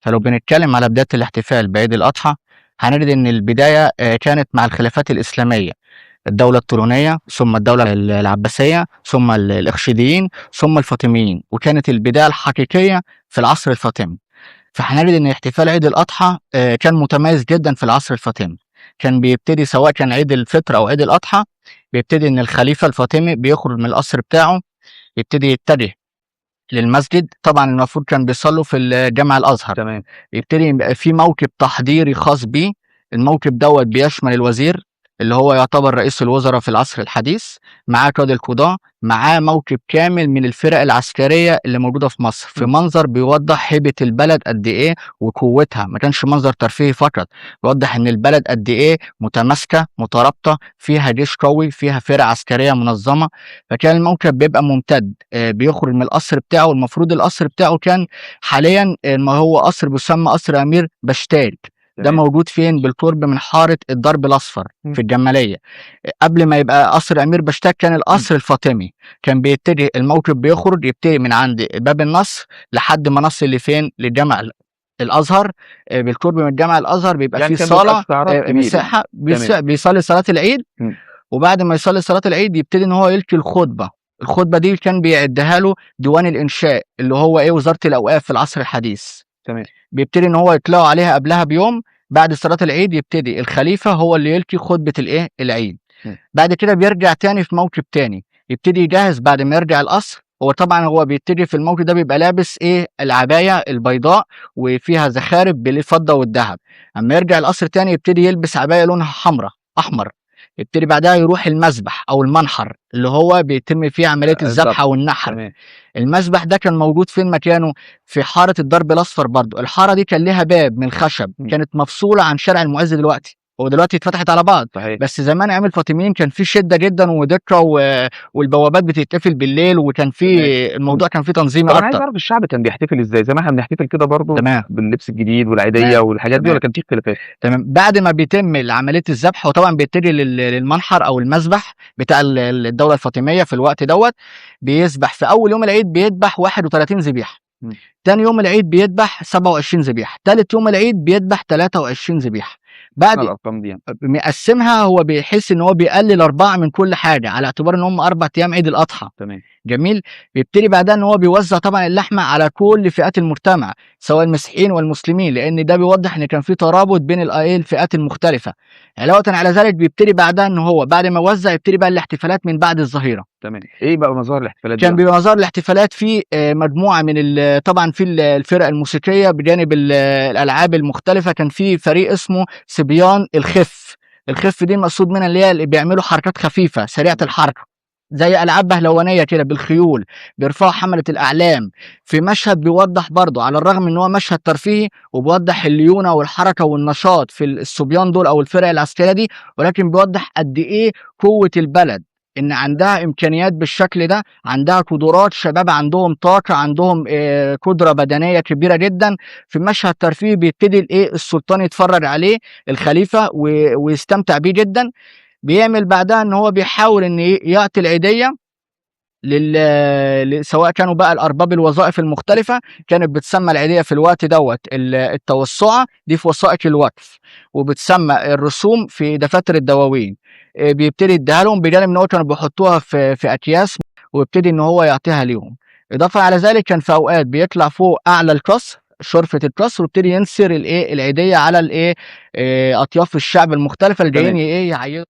فلو بنتكلم على بداية الاحتفال بعيد الأضحى هنجد إن البداية كانت مع الخلافات الإسلامية، الدولة الطولونية ثم الدولة العباسية ثم الإخشيديين ثم الفاطميين، وكانت البداية الحقيقية في العصر الفاطمي. فهنجد إن احتفال عيد الأضحى كان متميز جدا في العصر الفاطمي. كان بيبتدي سواء كان عيد الفطر أو عيد الأضحى، بيبتدي إن الخليفة الفاطمي بيخرج من القصر بتاعه، يبتدي يتجه للمسجد. طبعا المفروض كان بيصلوا في الجامع الأزهر. تمام. يبتدي يبقى في موكب تحضيري خاص بيه. الموكب دوت بيشمل الوزير اللي هو يعتبر رئيس الوزراء في العصر الحديث، معاه قاضي القضاة، معاه موكب كامل من الفرق العسكرية اللي موجودة في مصر، في منظر بيوضح هيبة البلد قد إيه وقوتها. ما كانش منظر ترفيهي فقط، بيوضح إن البلد قد إيه متماسكة مترابطة، فيها جيش قوي، فيها فرق عسكرية منظمة. فكان الموكب بيبقى ممتد، بيخرج من القصر بتاعه. المفروض القصر بتاعه كان حاليا ما هو قصر بيسمى قصر أمير بشتاج. ده موجود فين؟ بالقرب من حارة الدرب الأصفر في الجمالية. قبل ما يبقى قصر أمير بشتاج كان القصر الفاطمي. كان بيبتدي الموكب بيخرج يبتدي من عند باب النصر لحد ما نصل لفين؟ لجامع الأزهر. بالقرب من جامع الأزهر بيبقى يعني في كان بيبقى صالة، استعراض كبير يعني. مساحة، بيصلي صلاة العيد. وبعد ما يصلي صلاة العيد يبتدي إن هو يلقي الخطبة. الخطبة دي كان بيعدها له ديوان الإنشاء اللي هو إيه؟ وزارة الأوقاف في العصر الحديث. بيبتدي إن هو يطلعوا عليها قبلها بيوم. بعد صلاة العيد يبتدي الخليفة هو اللي يلقي خطبة الإيه؟ العيد. بعد كده بيرجع تاني في موكب تاني، يبتدي يجهز بعد ما يرجع القصر. هو طبعا هو بيبتدي في الموكب ده بيبقى لابس إيه؟ العباية البيضاء وفيها زخارف بالفضة والذهب. أما يرجع القصر تاني يبتدي يلبس عباية لونها حمراء أحمر. يبتدي بعدها يروح المذبح أو المنحر اللي هو بيتم فيه عملية الذبح أو النحر. المذبح ده كان موجود فين مكانه؟ في حارة الدرب الأصفر برضو. الحارة دي كان لها باب من خشب، كانت مفصولة عن شارع المعز دلوقتي. هو دلوقتي اتفتحت على بعض. بس زمان ايام الفاطميين كان في شده جدا ودقة والبوابات بتتقفل بالليل، وكان في الموضوع كان فيه تنظيم طب انا عايز اكتر. اعرف الشعب كان بيحتفل ازاي؟ زي ما احنا بنحتفل كده برضه باللبس الجديد والعيديه والحاجات دي، ولا كان في اختلافات؟ تمام. بعد ما بيتم عملية الذبح، هو طبعا بيتجه للمنحر او المذبح بتاع الدولة الفاطمية في الوقت دوت. بيذبح في اول يوم العيد بيذبح 31 ذبيحة. تاني يوم العيد بيذبح 27 ذبيحة، تالت يوم العيد بيذبح 23 ذبيحة. بعد الارقام دي يعني. مقسمها هو بيحس ان هو بيقلل 4 من كل حاجة على اعتبار ان هم 4 ايام عيد الاضحى. جميل. بيبتدي بعدها ان هو بيوزع طبعا اللحمة على كل فئات المجتمع سواء المسيحيين والمسلمين، لان ده بيوضح ان كان في ترابط بين الفئات المختلفة. علاوه على ذلك بيبتدي بعدها ان هو بعد ما وزع يبتدي بقى الاحتفالات من بعد الظهيرة. ايه بقى مظاهر الاحتفالات دي؟ كان بيبقى مظاهر الاحتفالات في مجموعة من طبعا في الفرق الموسيقية بجانب الالعاب المختلفة. كان في فريق اسمه صبيان الخف. الخف دي المقصود منها اللي هي اللي بيعملوا حركات خفيفة سريعة الحركة، زي العاب بهلوانيه كده بالخيول، بيرفعوا حمله الاعلام. في مشهد بيوضح برضه على الرغم ان هو مشهد ترفيهي وبيوضح الليونه والحركة والنشاط في الصبيان دول او الفرق العسكرية دي، ولكن بيوضح قد ايه قوة البلد، ان عندها امكانيات بالشكل ده، عندها قدرات، شباب عندهم طاقة، عندهم قدره بدنية كبيرة جدا. في مشهد ترفيهي بيبتدي الايه السلطان يتفرج عليه الخليفة ويستمتع بيه جدا. بيعمل بعدها ان هو بيحاول ان يعطي العيديه سواء كانوا بقى الارباب الوظائف المختلفة. كانت بتسمى العيديه في الوقت دوت التوسعة دي في وثائق الوقف، وبتسمى الرسوم في دفاتر الدواوين. بيبتدي يديها لهم بجانب ان هو كانوا بيحطوها في اكياس، ويبتدي ان هو يعطيها ليهم. اضافه على ذلك كان في اوقات بيطلع فوق اعلى القصر، شرفه القصر، ويبتدي ينثر الايه العيديه على الايه، اطياف الشعب المختلفة اللي جايين ايه يعيدوا.